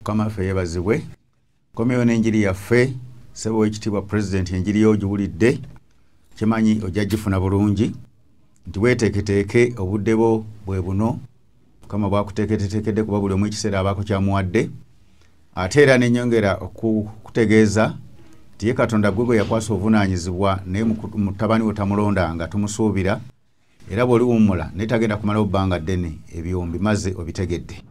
Mukama waffe yeebazibwe. Komyewo n'enjiri yaffe, ssebo ow'ekitiibwa Pulezidenti, enjiri y'ogiwulidde, kimanyi ojja gifuna bulungi, nti weeteeketeeke obudde bwo bwe buno Mukama bw'akuteeketeekedde, kuba buli omu ekiseera abaako kyamuwadde. Ate era ne nnyongera okukutegeeza nti ye Katonda gwe gwe yakwasa obuvunaanyizibwa, naye mutabani we tamulondanga, tumusuubira, era bw'oliwummula naye tagenda kumalawo bbanga ddene, ebyo mbimaze obitegedde.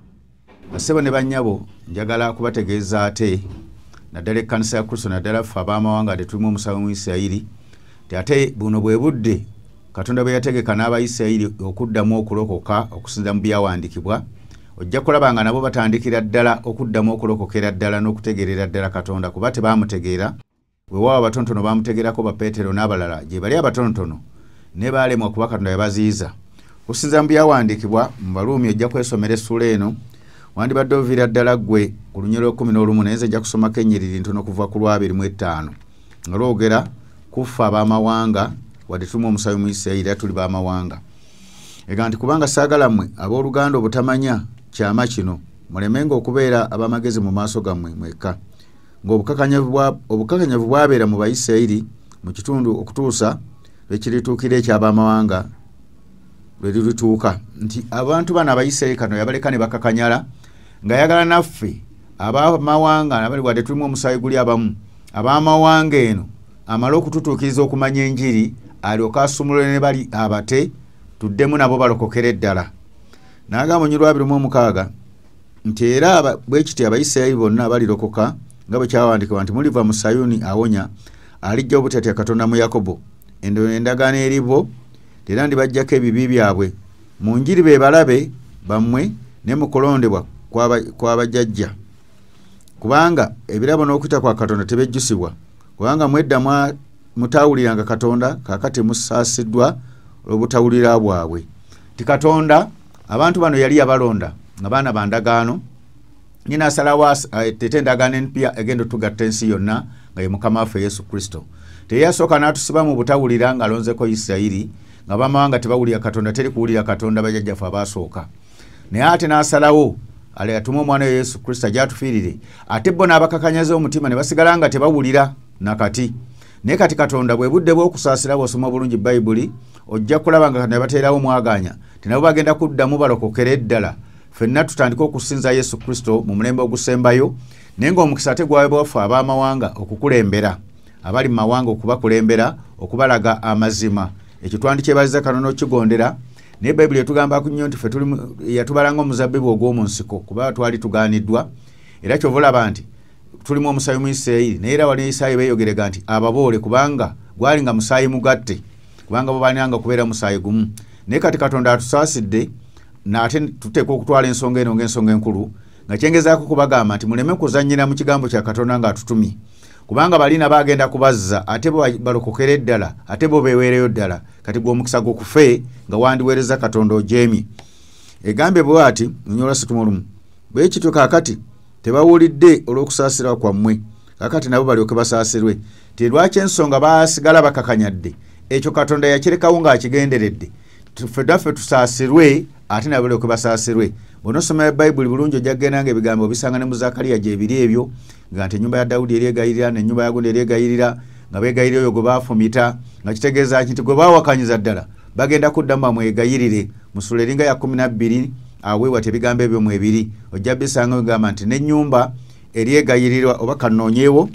Bassebo ne bannyabo, njagala kubategeeza ate naddala ekkanisa ya Kristo, naddala ffe ab'amawanga tetulimu omusango mu Isirayiri, nti ate buno bwe budde Katonda bwe yategeka n'Abayisirayiri okuddamu okulokoka okusinziira mu byawandiikibwa. Ojja kulaba nga nabo batandikira ddala okuddamu okulokokera ddala n'okutegeerera ddala Katonda, kuba tebaamutegeera. Weewaawo abatonotono baamutegeerako, ba Peetero n'abalala gye bali abatonotono, ne baalemwa kuba Katonda yabaziyiza. Okusinziira mu byawandiikibwa mu Baruumi, ojja kwesomera essuula eno, wandibadde oviira ddala ggwe ku lunyiriri lw'ekkumi n'olumu, naye nze nja kusomako ennyiriri ntono okuva ku lwa 25 nga lwogera ku ffe ab'amawanga. Wadde tulimu omusaayi mu Isirayiri, era tuli b'amawanga. Ega nti, "Kubanga saagala mmwe abooluganda obutamanya kyama kino, mulemenga okubeera ab'amagezi mu maaso gammwe mwekka, ng'obukakanyavu bwabeera mu Bayisirayiri mu kitundu okutuusa lwe kirituukira eky'abamawanga lwe lirituuka." Nti abantu bano Abayisirayiri kano yabaleka ne bakakanyala, ng'ayagala naffe abamawanga nabali, wadde tulimu omusaayi guli abamu ab'amawanga eno, amale okututuukiriza okumanya enjiri, alyoke asumulule ne bali abate, tuddemu nabo balokokere ddala. N'agamba olunyiriri 26 nti, "Era bwe kityo Abayisirayiri bonna balirokoka, nga bwe kyawandiikibwa nti, 'Muliva mu Sayuuni awonya, alijja obutatya Katonda mu Yakobo.' Endo endagaano eribo, era ndibaggyako ebibi byabwe." Mu njiri be balabe bammwe ne mu kulondebwa kw'abajjajja, kubanga ebirabo n'okuyita kwa Katonda tebejjusibwa. Kubanga mwedda mutawuliranga Katonda, kaakati musaasiddwa olw'obutawulira bwabwe. Ti Katonda abantu bano yali yabalonda nga baana ba ndagaano, nyina asalawo tete endagaano empya egenda otugatta ensi yonna, nga ye Mukama waffe Yesu Kristo. Teyasooka n'atusiba mu butawulira ng'alonzeko Isirayiri, nga bamawanga tebawulira Katonda, teri kuwulira Katonda bajjajjaffe abaasooka. Naye ate n'asalawo ale atume omwana we Yesu Kristo ajatufiirire, ate bo n'abakakanyaza omutima ne basigala nga tebawulira nakati. Naye kati Katonda bwe budde bw'okusaasira. Bw'osoma obulungi Bayibuli, ojja kulaba nga Katonda yabateerawo mwaganya ti nabo bagenda kuddamu balokokere ddala, ffenna tutandike okusinza Yesu Kristo mu mulembe ogusembayo. Naye ng'omukisa ate gwawebwaffe ab'amawanga okukulembera abali mu mawanga, okubakulembera, okubalaga amazima. Ekyo twandikyebaziza Katonda okukigondera. Naye Bayibuli etugamba nnyo nti ffe yatubala ng'omuzabbibu ogw'omu nsiko, kuba twali tugaaniddwa. Era kyova olaba nti tulimu omusaayi mu Isirayiri, naye era wali Isirayiri beeyogerega nti ababoole, kubanga gwali nga musaayi mugatte, kubanga bo balinanga kubeera musaayi gumu. Naye kati Katonda atusaasidde, nate tuteekwa okutwala ensonga eno ng'ensonga enkulu, nga kyengezaako kubagamba nti muleme kuzannyira mu kigambo kya Katonda ng'atutumye, kubanga balina bagenda kubazza, ate bo balokokere ddala, ate bo beeweereyo ddala. Kati gwe omukisa gw'okufe nga wandiweereza Katonda ojeemye. Egambye bw'ati nyola 31, "Bwe kityo kaakati tebawulidde olw'okusaasirwa kwammwe, kaakati nabo balyoke basaasirwe." Ti lwaki ensonga basigala bakakanyadde? Ekyo Katonda yakirekawo ng'akigenderedde, ffe naffe tusaasirwe, ate nabo balyoke basaasirwe. Bw'onosoma Bayibuli bulungi, ojja kugenda nga ebigambo obisanga ne mu Zakariya gyebiri ebyo, nga nti ennyumba ya Dawudi eryegayirira n'ennyumba ya gundi eryegayirira, nga beegayirira oyo gwe baafumita, nga kitegeeza ki? Nti gwe baawakanyiza ddala bagenda kuddamu bamwegayirire. Mu ssula eringa ya 12 aweewati ebigambo ebyo mwebiri, ojja bisanga bigamba nti n'ennyumba eryegayirirwa. Oba kanoonyeewo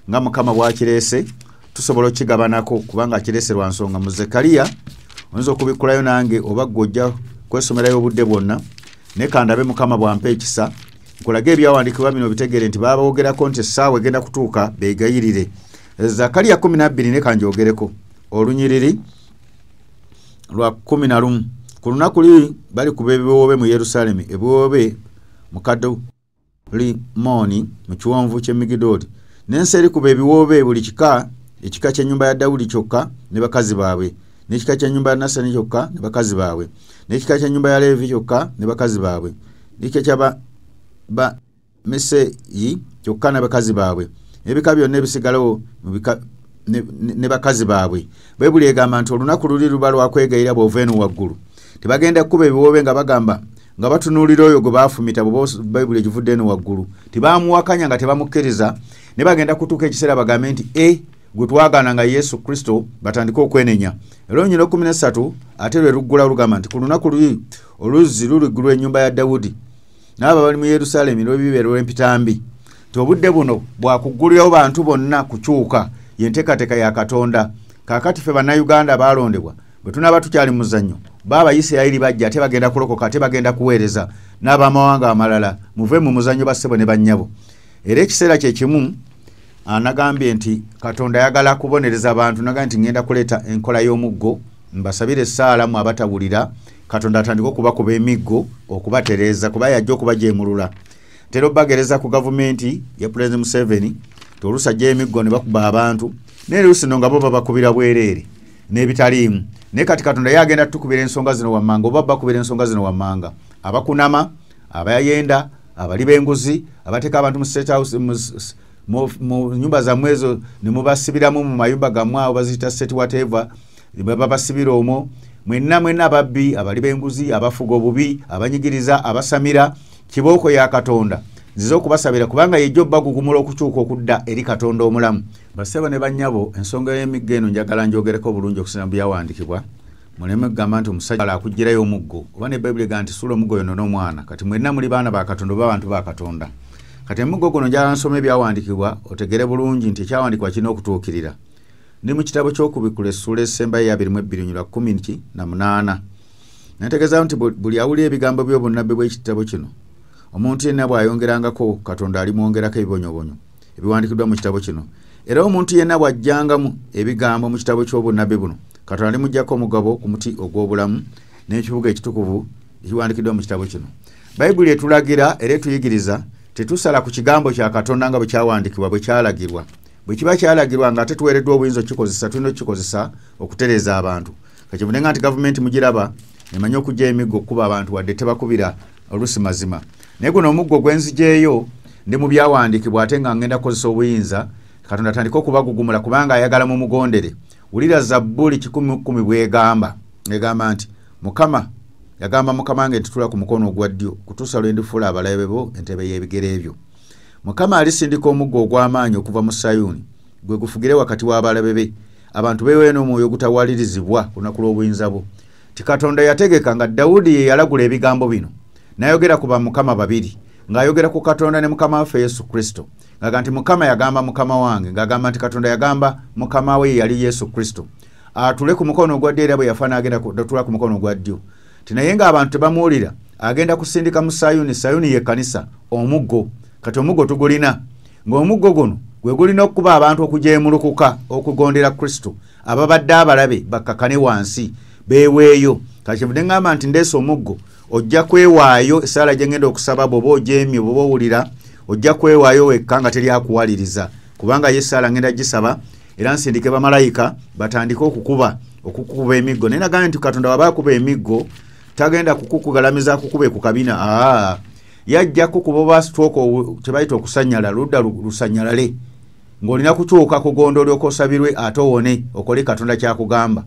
nga Mukama bw'akireese, tusobola okukigabanako, kubanga akireese lwa nsonga. Mu Zekariya oyinza okubikkulayo nange, oba ggwe ojja kwesomerayo obudde bwonna, naye kandabe Mukama bw'ampa ekisa nkulage ebyawandiikibwa bino, bitegeere nti baaboogerako nti essaawa egenda kutuuka beegayirire. Zakariya 12, ne kanjogereko olunyiriri lwa 11. "Ku lunaku luli balikuba ebiwoobe mu Yerusaalemi, ebiwoobe mu Kadulimoni, mu kiwonvu ky'Emigidoli, n'ensi erikuba ebiwoobe, buli kika, ekika ky'ennyumba ya Dawudi kyokka ne bakazi baabwe, n'ekika ky'ennyumba ya Nasani kyokka ne bakazi baabwe, n'ekika ky'ennyumba ya Leevi kyokka ne bakazi baabwe, n'ekika kya ba Meseyi kyokka ne bakazi baabwe, n'ebika byonna ebisigalawo mu bika ne bakazi baabwe." Bayibuli egamba nti olunaku luli luba lwakwegayira. Bw'ova eno waggulu, tebagenda kukuba ebiwoobe nga bagamba nga batunuulira oyo gwe baafumita bwe Bayibuli egivudde eno waggulu tebamuwakanya nga tebamukkiriza ne bagenda kutuuka ekiseera bagambe nti gwe twagaana nga Yesu Kristo, batandike okwenenya. Era olunyiriri 13 ate lwe luggula lugamba nti ku lunaku luli oluzzi luliggulwa ennyumba ya Dawudi n'abo abali mu Yerusaalemi lw'ebibeera olw'empitambi. Nti obudde buno bwakuggulirawo bantu bonna kukyuka, yenteekateeka ya Katonda. Kaakati ffe Bannayuganda baalondebwa bwe tunaaba tukyali mu muzannyo, b'Abayisirayiri bajja ate bagenda kulokoka ate bagenda kuweereza n'abamawanga amalala. Muve mu muzannyo bassebo ne bannyabo. Era ekiseera kye kimu anagambye nti Katonda ayagala kubonereza abantu, nagambye nti ngenda kuleeta enkola y'omuggo, mbasabire essaala mu abatawulira, Katonda atandike okubakuba emiggo okubatereeza kuba yajja okubajeemulula. Ntera obbagereza ku gavumenti ya Pulezidenti Museveni nti oluusi ajja emiggo ne bakuba abantu, naye oluusi nno nga bo babakubira bwereere n'ebitaliimu. Naye kati Katonda ye agenda tukubira ensonga zino wammanga oba bakubira ensonga zino wammanga, abakunama, abayenda, abali b'enguzi, abateeka abantu mu State House, mu nyumba zammwe ezo ne mubasibiramu mu mayumba gammwe awo baziyita state whatever, babasibira omwo mwenna mwenna ababbi, abali b'enguzi, abafuga obubi, abanyigiriza, abasamira. Kibooko ya Katonda nzize okubasabira kubanga yejja obbagugumula okukyuka okudda eri Katonda omulamu. Bassebo ne bannyabo, ensonga y'emiggo eno njagala njogereko bulungi okusinga mu byawandiikibwa. Muleme kugamba nti omusajja akuggyirayo omuggo, oba ne Bayibuli egamba nti suula omuggo yono n'omwana. Kati mwenna muli baana ba Katonda oba bantu ba Katonda. Kati emuggo guno njagala nsome ebyawandiikibwa otegere bulungi nti ekyawandiikibwa kirina okutuukirira. Ndi mu kitabo ky'Okubikkula essuula esembayo eya 22:18. Nentegeeza nti buli awulira ebigambo by'obunnabbi bw'ekitabo kino, omuntu yenna bw'ayongerangako Katonda alimwongerako ebibonyobonyo ebiwandiikiddwa mu kitabo kino. Era omuntu yenna bw'ajjangamu ebigambo mu kitabo ky'obunnabbi buno, Katonda alimuggyako omugabo ku muti ogw'obulamu n'ekibuga ekitukuvu ekiwandiikiddwa mu kitabo kino. Bayibuli etulagira era etuyigiriza tetusala ku kigambo kya Katonda nga bwe kyawandiikibwa, bwe kyalagirwa. Bwe kiba kyalagirwa nga ate tuweereddwa obuyinza okukikozesa, tulina okukikozesa okutereeza abantu. Kakivudde nga nti gavumenti mugiraba emanyi okuggya emiggo okukuba abantu wadde tebakubira oluusi mazima. Naye guno omuggo gwe nzigyeyo ndi mu byawandiikibwa ate nga ngenda kukozesa obuyinza, Katonda atandike okubagugumula kubanga ayagala mumugondere. Wulira Zabbuli 110 bw'egamba. Egamba nti Mukama yagamba Mukama wange nti tuula ku mukono ogwa ddyo kutuusa lwe ndifuula abalabe bo entebe y'ebigere byo. Mukama alisindika omuggo ogw'amaanyi okuva mu Sayuuni, gwe gufugire wakati w'abalabe be. Abantu beeweeyo n'omwoyo ogutawalirizibwa ku lunaku lw'obuyinza bwo. Ti Katonda yategeka nga Dawudi ye yalagula ebigambo bino, n'ayogera ku bamukama babiri, ng'ayogera ku Katonda ne Mukama waffe Yesu Kristo. Ng'agamba nti Mukama yagamba Mukama wange, ng'agamba nti Katonda yagamba Mukama we ye yali Yesu Kristo. Atule ku mukono ogwa ddyo era bwe yafa n'agenda kutula ku mukono ogwa ddyo. Ti naye ng'abantu tebamuwulira, agenda kusindika mu Sayuuni, Sayuuni ye kkanisa, omuggo. Kati omuggo tugulina, ng'omuggo guno gwe gulina okuba abantu okujeemulukuka okugondera Kristo, ababadde abalabe bakkakane wansi beeweeyo. Kati kyenvudde ŋŋamba nti ndeese omuggo, ojja kwewaayo essaala gye ŋŋenda okusaba bw'oba ojeemye, bw'oba owulira, ojja kwewaayo wekka nga teri akuwaliriza, kubanga ye essaala ŋŋenda gisaba era nsindike bamalayika batandike okukuba emiggo. Naye nagambye nti Katonda bw'aba akuba emiggo tagenda kukugalamiza akukube ku kabina. Yajja kukuba oba stroke kye bayita okusannyala, ludda lusannyalale, ng'olina kukyuka kugonda olyoke osabirwe ate owone okole Katonda ky'akugamba.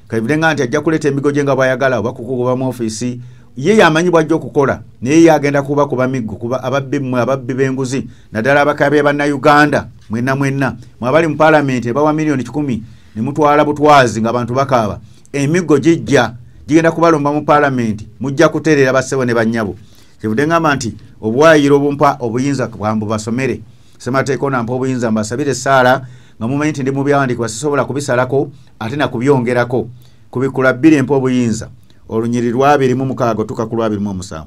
Kayibule nga nti ajja kuleeta emiggo gye nga bw'ayagala oba kukugoba mu ofiisi, ye y'amanyi bw'ajja okukola, naye ye agenda kubakuba miggo kuba ababbi mmwe, ababbi b'enguzi, naddala abakabya Bannayuganda mwenna mwenna, mwe abali mu paalamenti ebawa 100,000,000 ne mutwala butwazi ng'abantu bakaaba. Emiggo gijja gigenda kubalumba mu paalamenti, mujja kutereera bassebo ne bannyabo. Kyenvudde ŋŋamba nti obuwaayiro obumpa obuyinza bwambubasomere, ssemateeka ono ampa obuyinza mbasabire essaala nga mumanyi nti ndi mu byawandiikibwa sisobola kubisalako ate na kubyongerako. Kubikkula 2 empa obuyinza, olunyiriri lwa 26 otuuka ku lwa 27.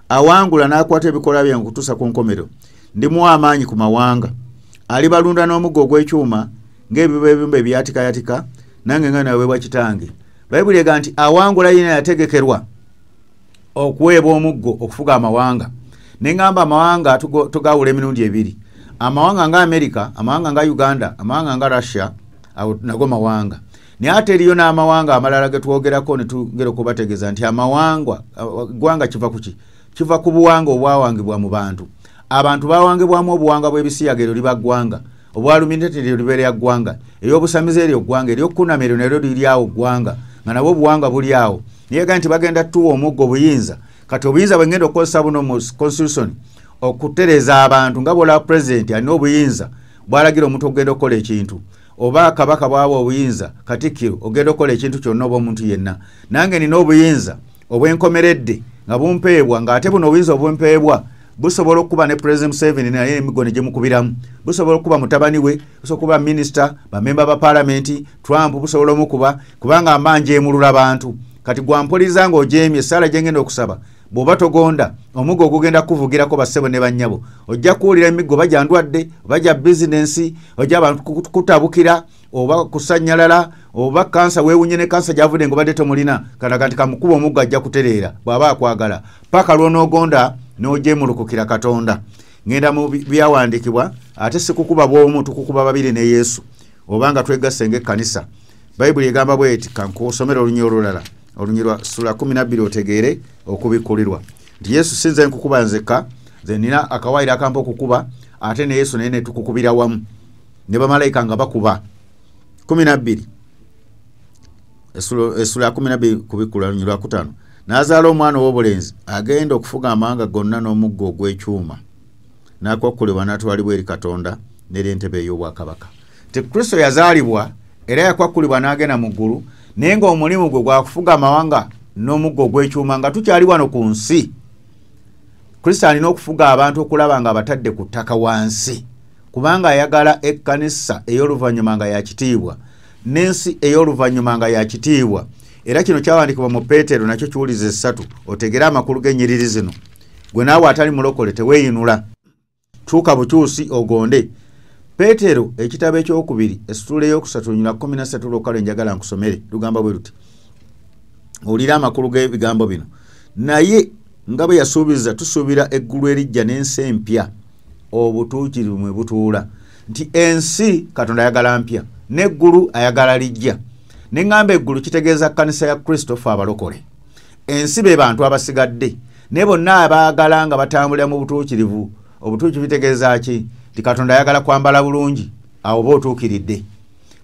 Awangula n'akwata ebikolwa byange okutuusa ku nkomerero, ndimuwa amaanyi ku mawanga. Alibalunda n'omuggo ogw'ekyuma ng'ebibo ebibumba ebyatikayatika, nange nga naweebwa kitange. Bayibuli egamba nti awangula yenna yategekerwa okuweebwa omuggo okufuga amawanga. Ne ŋŋamba amawanga tugawula emirundi ebiri. Amawanga nga Amerika, amawanga nga Uganda, amawanga nga Russia, awo nago mawanga. Naye ate eriyo n'amawanga amalala ge twogerako ne tugera okubategeeza nti amawanga, eggwanga kiva ku ki? Kiva ku buwangwa obwawangibwa mu bantu. Abantu bawangibwamu obuwangwa bw'ebisiyaga, eryo liba ggwanga. Obwaluminati eryo libeera lya ggwanga. Ery'obusamize eryo ggwanga, ery'okkunama eryo nalyo liri awo ggwanga, nga nabwo obuwangwa buli awo. Naye gamba nti bagenda tuwa omuggo obuyinza. Kati obuyinza bwe ngenda okukozesa buno mu constitution okutereeza abantu, nga bw'olaba pulezidenti alina obuyinza bw'alagira omuntu okugenda okukola ekintu, oba kabaka bw'awa obuyinza katikkiro ogenda okukola ekintu kyonna oba omuntu yenna. Nange nina obuyinza obwenkomeredde nga bumpeebwa, ng'ate buno obuyinza obumpeebwa busobola okuba ne President Museveni naye emigo ne gimukubiramu, busobola okuba mutabani we, busobola okuba minisita, bamemba ba paalamenti, Trump busobola omukuba, kubanga mba njeemulula bantu. Kati gwampuliza ng'ojeemye essaala gye ngenda okusaba, bw'oba togonda omuggo ogugenda kukuvugirako bassebo ne bannyabo, ojja kuwulira emiggo oba gya ndwadde oba gya bizinensi, ojja abantu kutabukira oba kusannyalala oba kansa, weewunye ne kansa gy'avudde ng'obadde tomulina. Kanaga nti kamukuba omuggo ajja kutereera bw'aba akwagala, paka lw'onoogonda n'ojeemulukukira Katonda. Ngenda mu byawandiikibwa, ate si kukuba bw'omu, tukukuba babiri ne Yesu, oba nga twegasse ng'ekkanisa. Bayibuli egamba bw'eti, kankusomere olunyiriri olulala, olunyiriri lwa ssuula 12 otegeere okubikkulirwa nti Yesu si nze nkukuba nzekka, nze nina akawaayiro akampa okukuba, ate ne Yesu naye ne tukukubira wamu ne bamalayika nga bakuba. 12 essula 12 kubikkulwa olunyiriri lwa 5, n'azaala omwana ow'obulenzi agenda okufuga amawanga gonna n'omuggo ogw'ekyuma, n'akwakkulibwa n'atwalibwa eri Katonda n'eri entebe ey'obwakabaka. Nti Kristo yazaalibwa era yakwakkulibwa n'agenda mu ggulu, naye ng'omulimu gwe gwa kufuga amawanga n'omuggo ogw'ekyuma. Nga tukyali wano ku nsi, Kristo alina okufuga abantu okulaba nga abatadde ku ttaka wansi, kubanga ayagala ekkanisa ey'oluvannyuma nga ya kitiibwa n'ensi ey'oluvannyuma nga ya kitiibwa. Era kino kyawandiikibwa mu Peetero, nakyo kiwulize 3 otegere amakulu g'ennyiriri zino. Gwe naawe atali mulokole teweeyinula, kyuka bukyusi ogonde. Peetero ekitabo ekyokubiri essuula ey'okusatu olunyiriri 13 lwokka lwe njagala nkusomere, lugamba bwe luti, owulire amakulu g'ebigambo bino. Naye nga bwe yasuubiza, tusuubira eggulu eriggya n'ensi empya obutuukirivu mwe butuula. Nti ensi Katonda ayagala mpya n'eggulu ayagala lijja. Ne ŋŋamba eggulu kitegeeza kkanisa ya Kristo ffe abalokole, ensi be bantu abasigadde, naye bonna abaagala nga batambulira mu butuukirivu. Obutuukirivu bitegeeza ki? Nti Katonda ayagala kwambala bulungi, awo oba otuukiridde.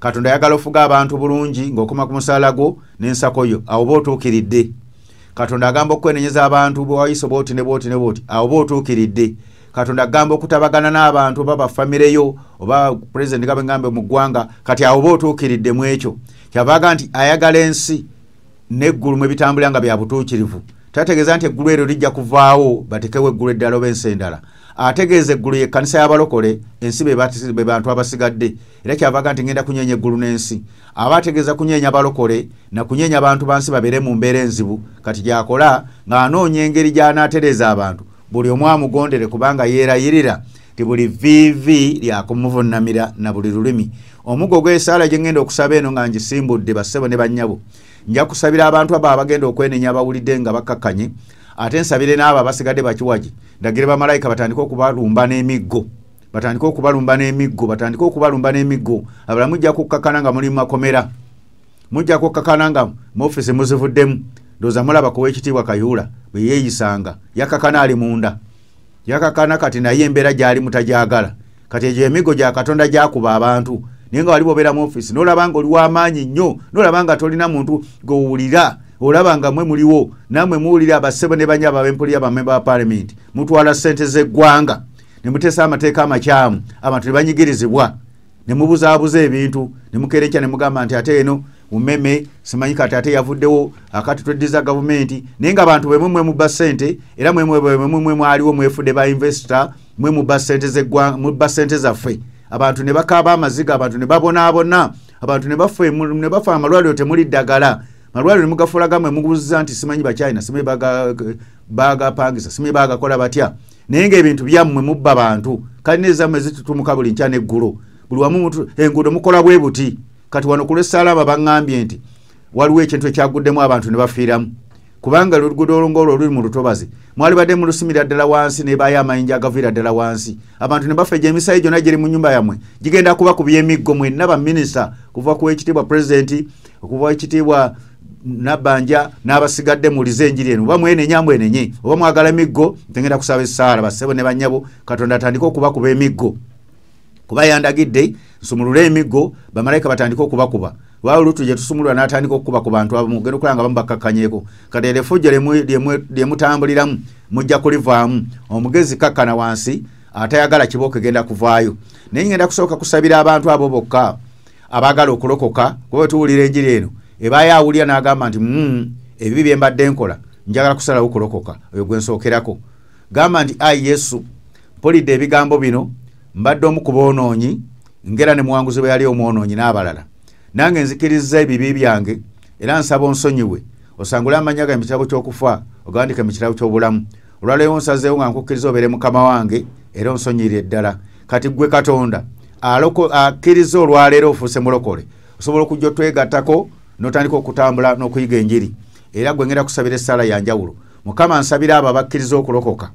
Katonda ayagala ofuga abantu bulungi ng'okoma ku musaala gwo n'ensako yo, awo oba otuukiridde. Katonda agamba okwenenyeza abantu bwe wayise bw'oti ne bw'oti ne bw'oti, awo oba otuukiridde. Katonda agamba okutabagana n'abantu oba bafamire yo oba pulezidenti nga bwe ŋŋambe mu ggwanga, kati awo oba otuukiridde mu ekyo. Kyava nti ayagala ensi n'eggulu mwe bitambulira nga bya butuukirivu. Tategeeza nti eggulu eryo lijja kuvaawo batekewo eggulu eddala oba ensi endala. Ategeeza eggulu y'ekkanisa y'abalokole, ensi be bantu abasigadde. Era kyavaga nti ngenda kunyeenya eggulu n'ensi. Aba ategeeza kunyeenya balokole na kunyeenya bantu ba nsi babeere mu mbeera enzibu. Kati gy'akola ng'anoonya engeri gy'anaatereeza abantu, buli omu amugondere, kubanga yeerayirira nti buli viivi lyakumuvunnamira na buli lulimi. Omuggo gw'essaala gye ngenda okusaba eno nga ngisimbudde bassebo ne bannyabo, nja kusabira abantu abo abagenda okwenenya abawulidde nga bakkakkanye, ate nsabire n'abo abasigadde bakiwagi, ndagire bamalayika batandike okubalumba n'emiggo, batandike okubalumba n'emiggo, batandike okubalumba n'emiggo. Abalala mujja kukkakkana nga muli mu makomera, mujja kukkakkana nga mu ofiisi muzivuddemu. Ndowooza mulaba ku w'ekitiibwa Kayihura bwe yeeyisanga, yakkakkana ali munda, yakkakkana kati naye embeera gy'alimu tagyagala. Kati egyo emiggo gya Katonda gy'akuba abantu. Naye nga wali bw'obeera mu ofiisi n'olaba nga oli w'amaanyi nnyo, n'olaba nga tolina muntu gw'owulira, olaba nga mmwe muliwo, nammwe muwulira abassebo ne bannyabo ab'empulira bammemba ba paalamenti, mutwala ssente z'eggwanga ne muteesa amateeka amakyamu, abantu ne banyigirizibwa, ne mubuzaabuza ebintu, ne mukeera enkya ne mugamba nti ate eno umeme simanyi kati ate yavuddewo, akati tweddiza gavumenti. Naye nga abantu bwe mwe mubba ssente, era mwe mwaliwo mwefudde ba investor, mwe mubba ssente z'eggwanga, mubba ssente zaffe. Abantu ne bakaaba amaziga, abantu ne babonaabona, abantu ne bafa amalwaliro temuli ddagala. Malwaliro ne mugafuula gammwe, mubuuza nti simanyi Bachina, simanyi bagapangisa, simanyi bagakola batya. Naye ng'ebintu byammwe mubba bantu, kalina ezammwe zitutumuka buli nkya n'eggulo. Buli wamu enguudo mukola bwe buti. Kati wano ku lw'Essaalaba baŋŋambye nti waliwo ekintu ekyaguddemu abantu ne bafiiramu, kubanga oluguudo olwo oluli mu lutobazi mwalibadde mulusimira ddala wansi, nebaayo amayinja agaviira ddala wansi, abantu ne bafa. Egyo emisayi gyonna giri mu nnyumba yammwe gigenda kuba ku by'emiggo. Mwenna baminisita, kuva ku ekitiibwa pulezidenti, okuva ekitiibwa Nabbanja n'abasigadde, muwulize enjiri eno. Oba mwenenya mwenenye, oba mwagala emiggo, ntengenda kusaba essaala bassebo ne bannyabo, Katonda atandike okubakuba emiggo, kuba yandagidde nsumulule emiggo, bamalayika batandike okubakuba. Waliwo Lutu gye tusumulula n'atandika okukuba ku bantu abamu, ogenda okulaba nga abamu bakkakkanyeko. Kati eryo effujjo lyemutambuliramu mujja kulivaamu. Omugezi kakkana wansi, atayagala kibooko egenda kuvaayo. Naye ngenda kusooka kusabira abantu abo bokka abaagala okulokoka, kuba bwe tuwulira enjiri eno ebaayo awulira n'agamba nti ebibi bye mbadde nkola njagala kusalawo kulokoka. Oyo gwe nsookerako. Gamba nti ayi Yesu, mpulidde ebigambo bino, mbadde omu ku boonoonyi, ngera ne muwanguzi bwe yali omwonoonyi n'abalala. Nange nzikirizza ebibi byange era nsaba onsonyiwe, osangule amannya gange mu kitabo ky'okufa, ogawandike mu kitabo ky'obulamu. Olwaleero nsazeewo nga nkukkiriza obeere mukama wange era onsonyirire ddala. Kati ggwe Katonda akkiriza olwaleero ofuuse mulokole, osobola okujja otwegattako n'otandika okutambula n'okuyiga enjiri. Era gwe ngenda kusabira essaala ya njawulo. Mukama nsabira abo abakkiriza okulokoka,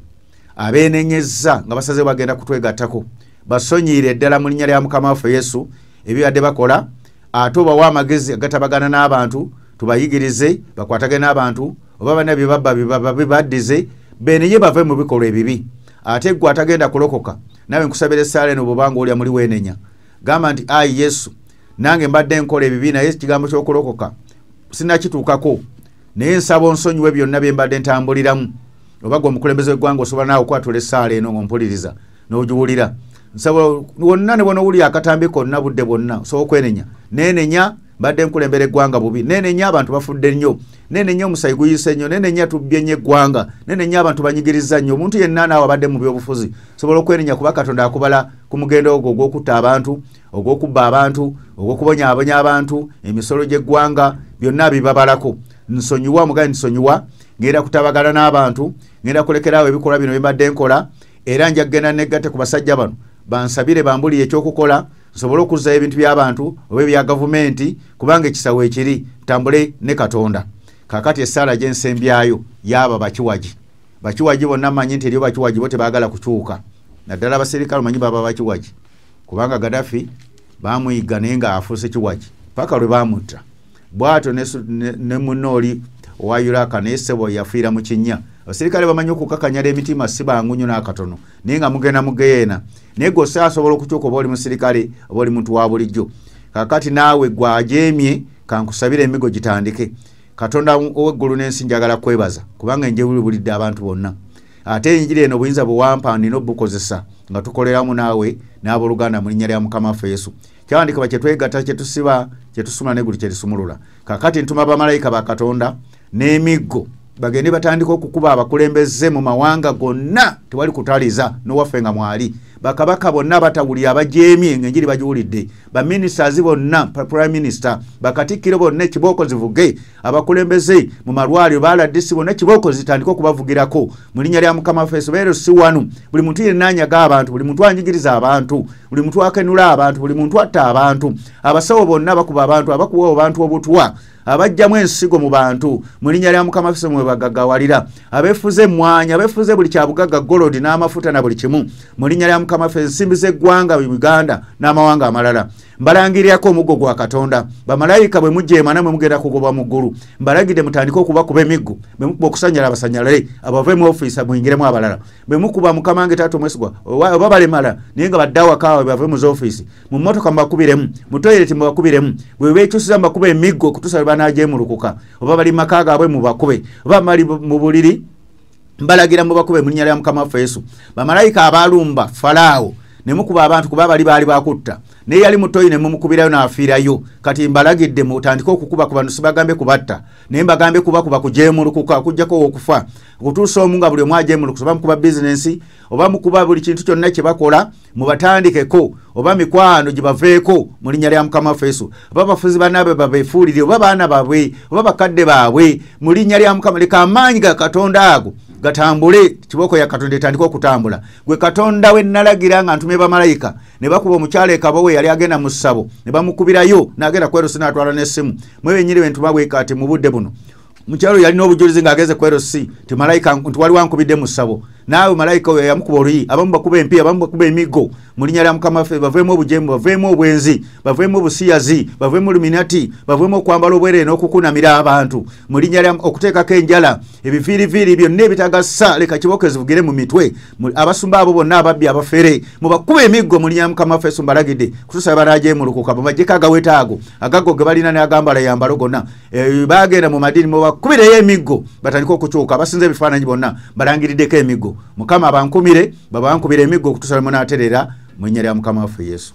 abeenenyezza nga basazeewo bagenda kutwegattako, basonyiyire ddala mu linnya lya Mukama waffe Yesu ebibadde bakola, ate obawe amagezi agatabagana n'abantu, tubayigirize bakwatagane n'abantu, oba banna bye babba bibaddize, beenenye bave mu bikolwa ebibi. Ate ggwe atagenda kulokoka, nawe nkusabira essaala eno bw'obanga olya muli weenenya. Gamba nti ayi Yesu, nange mbadde nkola ebibi, naye ekigambo ky'okulokoka sinnakituukako, naye nsaba onsonyiwe byonna bye mbadde ntambuliramu. Oba ggwe omukulembeze w'eggwanga osobola naawe okwatula essaala eno ng'ompuliriza n'ogiwulira. Nsaba wonna ne bw'onoowulira akatambi konna budde bwonna osobola okwenenya. Neenenya mbadde nkulembera eggwanga bubi, neenenya abantu bafudde nnyo, neenenya omusaayi guyise nnyo, neenenya tubbye nnyo eggwanga, neenenya abantu banyigirizza nnyo. Omuntu yenna naawe abadde mu byobufuzi osobola okwenenya, kuba Katonda akubala ku mugendo ogwo ogw'okutta abantu, ogw'okubba abantu, ogw'okubonyaabonya abantu, emisolo gy'eggwanga byonna bibabalako. Nsonyiwa, mugaye nsonyiwa, ngenda kutabagana n'abantu, ngenda kulekeraawo ebikolwa bino bye mbadde nkola, era nja kugenda negatte ku basajja bano bansabire bambulire ekyokukola, nsobole okuzzayo ebintu by'abantu oba ebya gavumenti, kubanga ekisa weekiri, ntambule ne Katonda. Kaakati essaala gye nsembyayo y'aba bakiwagi. Bakiwagi bonna mmanyi nti eriyo bakiwagi bo tebaagala kukyuka, naddala abaserikale omanyi baba bakiwagi, kubanga Gaddafi baamuyigga naye ng'afuuse kiwagi paka lwe baamutta. Bw'atyo ne munne oli owa Iraq naye ssebo yafiira mu kinnya. Abaserikale bamanyi okukakanyala emitima, si bangu nnyo n'akatono, naye nga mugenda mu geyeena. Naye ggwe osaasobola okukyuka oba oli musirikale oba oli muntu wa bulijjo. Kaakati naawe ggwe ajeemye, kankusabire emigo gitandike. Katonda ow'eggulu n'ensi njagala kwebaza, kubanga enjawulo bulidde abantu bonna. Ate enjiri eno obuyinza bwe wampa nina obukozesa nga tukoleramu naawe n'abooluganda mu linnya lya Mukama waffe Yesu. Kyawandiikibwa kye twegatta, kye tusiba, kye tusumula n'eggulu kye lisumulula. Kaakati ntuma bamalayika ba Katonda n'emiggo bagende batandike okukuba abakulembeze mu mawanga gonna, tewali kutaliza n'owaffe nga mwali. Bakabaka bonna batawulira abajeemye ng'enjiri bagiwulidde, baminisitaazi bonna, prime minister, bakatikkiro bonna ekibooko zivuge, abakulembeze mu malwaliro ba RDC bonna ekibooko zitandike okubavugirako mu linnya lya Mukama waffe Yesu. Beero si wano, buli muntu yenna anyaga abantu, buli muntu anyigiriza abantu, buli muntu akenula abantu, buli muntu atta abantu, abasawo bonna bakuba abantu, abakuwa abantu obutwa, abajjamu ensigo mu bantu mu linnya lya Mukama waffe mwe bagaggawalira, abeefuze emmwanyi, abeefuze buli kyabugagga, golodi n'amafuta na buli kimu mu linnya lya Mukama waffe, ensimbi z'eggwanga Uganda n'amawanga amalala. Mbalangirirako omuggo gwa Katonda. Bamalayika bwe mujeema nammwe mugenda kugobwa mu ggulu. Mbalagidde mutandike okubakuba emiggo, bwe mukuba okusanyala abasanyalale, abave mu ofiisi muyingiremu abalala. Bwe mukuba Mukama wange taata omwesigwa, oba balemala naye nga badde awaka waabwe bave mu z'ofiisi, mu mmotoka mubakubiremu, mu toyireti mubakubiremu, bwe beekyusiza mubakube emiggo okutuusa lwe banaajeemulukuka, oba bali mu maka gaabwe mubakube, oba bali mu buliri mbalagira mubakube mu linnya lya Mukama waffe Yesu. Bamalayika abaalumba Falaawo ne mukuba abantu kuba bali baali bakutta, naye yali mutoyi ne mumukubirayo n'afiirayo. Kati mbalagidde mutandike okukuba ku bano, sibagambe kubatta, naye mbagambe kubakuba kujeemulukuka, okuggyako okufa, okutuusa omu nga buli omu ajeemulukusa, oba mukuba bizinensi oba mukuba buli kintu kyonna kye bakola, mubatandikeko, oba mikwano gye baveeko mu linnya lya Mukama waffe Yesu, oba bafuzi bannaabwe babeefuulire, oba baana baabwe, oba bakadde baabwe, mu linnya lya Mukama. Leka amaanyi ga Katonda ago gatambule, kibooko ya Katonda etandike okutambula. Gwe Katonda we nalagira nga ntumye bamalayika ne bakuba omukyala e Kabowe yali agenda mu ssabo ne bamukubirayo n'agenda ku LC n'atwala n'essimu. Mwe bennyini be ntuma bwe kati mu budde buno. Mukyalo yalina obujulizi ng'ageze ku LC nti malayika nti waliwo ankubidde mu ssabo. Naawe malayika oyo yamukuba oluyi, abamu bakuba empi, abamu bakuba emiggo mu linnya lya Mukama waffe. Baveemu obujeemu, baveemu obwenzi, baveemu obusiyazi, baveemu luminati, baveemu okwambala obwereere n'okukunamira abantu mu linnya lya okuteekako enjala, ebiviiriviiri byonna ebitagasa, leka kibooko zivugire mu mitwe. Abasumba abo bonna ababbi abafere mubakuba emiggo mu linnya lya Mukama waffe. Yesu mbalagidde kutuusa banaajeemulukuka, mubaggyeko agaweta ago agago ge balina n'agambala yambalo gonna. Bagenda mu madiini, mubakubireyo emiggo batandike okukyuka. Abasinza ebifaananyi bonna balangiriddeko emiggo. Mukama abankumire, babankubire emiggo okutuusa lwe munaaterera mu linnya lya Mukama waffe Yesu.